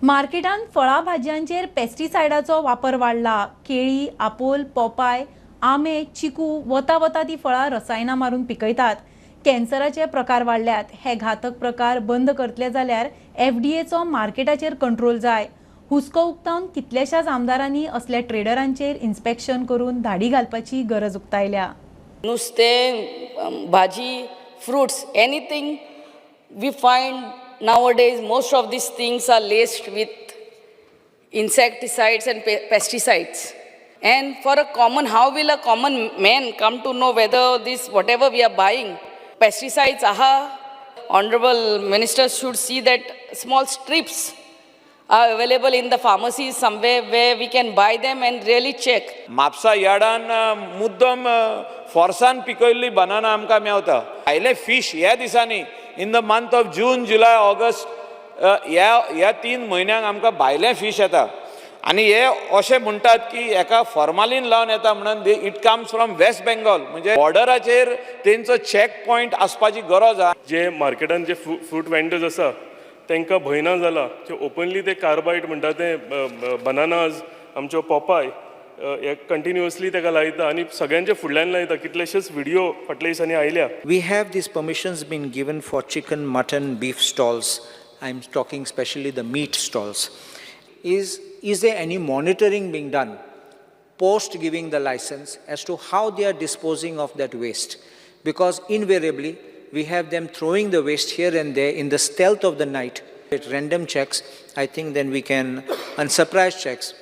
मार्केटांत फळां भाजयांचेर पेस्टिसायडाचो वापर वाडला. केळी, आपोल, पोपाय, आंबे, चिकू वता वता ती फळां रसायनां मारून पिकयतात. कॅन्सराचे प्रकार वाडल्यात. हे घातक प्रकार बंद करतले जाल्यार एफडीएचो मार्केटाचेर कंट्रोल जाय. हुस्को उक्तावन कितल्याशाच आमदारांनी असल्या ट्रेडरांचेर इन्स्पेक्शन करून धाडी घालपाची गरज उक्तायल्या. नुस्तें, भाजी, fruits, anything we find nowadays, most of these things are laced with insecticides and pesticides. And for a common, how will a common man come to know whether this, whatever we are buying, pesticides, aha, honorable minister should see that small strips are available in the pharmacies somewhere where we can buy them and really check. Mapusa यार्डान मुद्दम फोर्सान पिकयल्ली banana आमकां मेवता. भायले fish ह्या दिसांनी in the month of June, July, August, ह्या 3 म्हयन्यांक आमकां भायले फीश येता आनी हे अशें म्हणटात की हेका फॉर्मालीन लावन येता म्हणून. It comes from West Bengal, म्हणजे बॉर्डराचेर तेंचो चॅक पॉयंट आसपाची गरज आहा. जे मार्केटान जे फ्रूट वेंडर्स आसा तांकां भंय ना जाला जे ओपनली ते कार्बायड म्हणटा ते बनानाज, आमच्यो पोपाय हे कंटिन्युअसली ताका लायता आनी सगळ्यांच्या फुडल्यान लायता. कितलेशेच व्हिडियो फाटल्या दिसांनी आयल्या. We have these permissions been given for chicken, mutton, beef stalls. I'm talking especially the meat stalls. Is there any monitoring being done post giving the license as to how they are disposing of that waste? Because invariably, we have them throwing the waste here and there in the stealth of the night. With random checks, I think then we can, and surprise checks,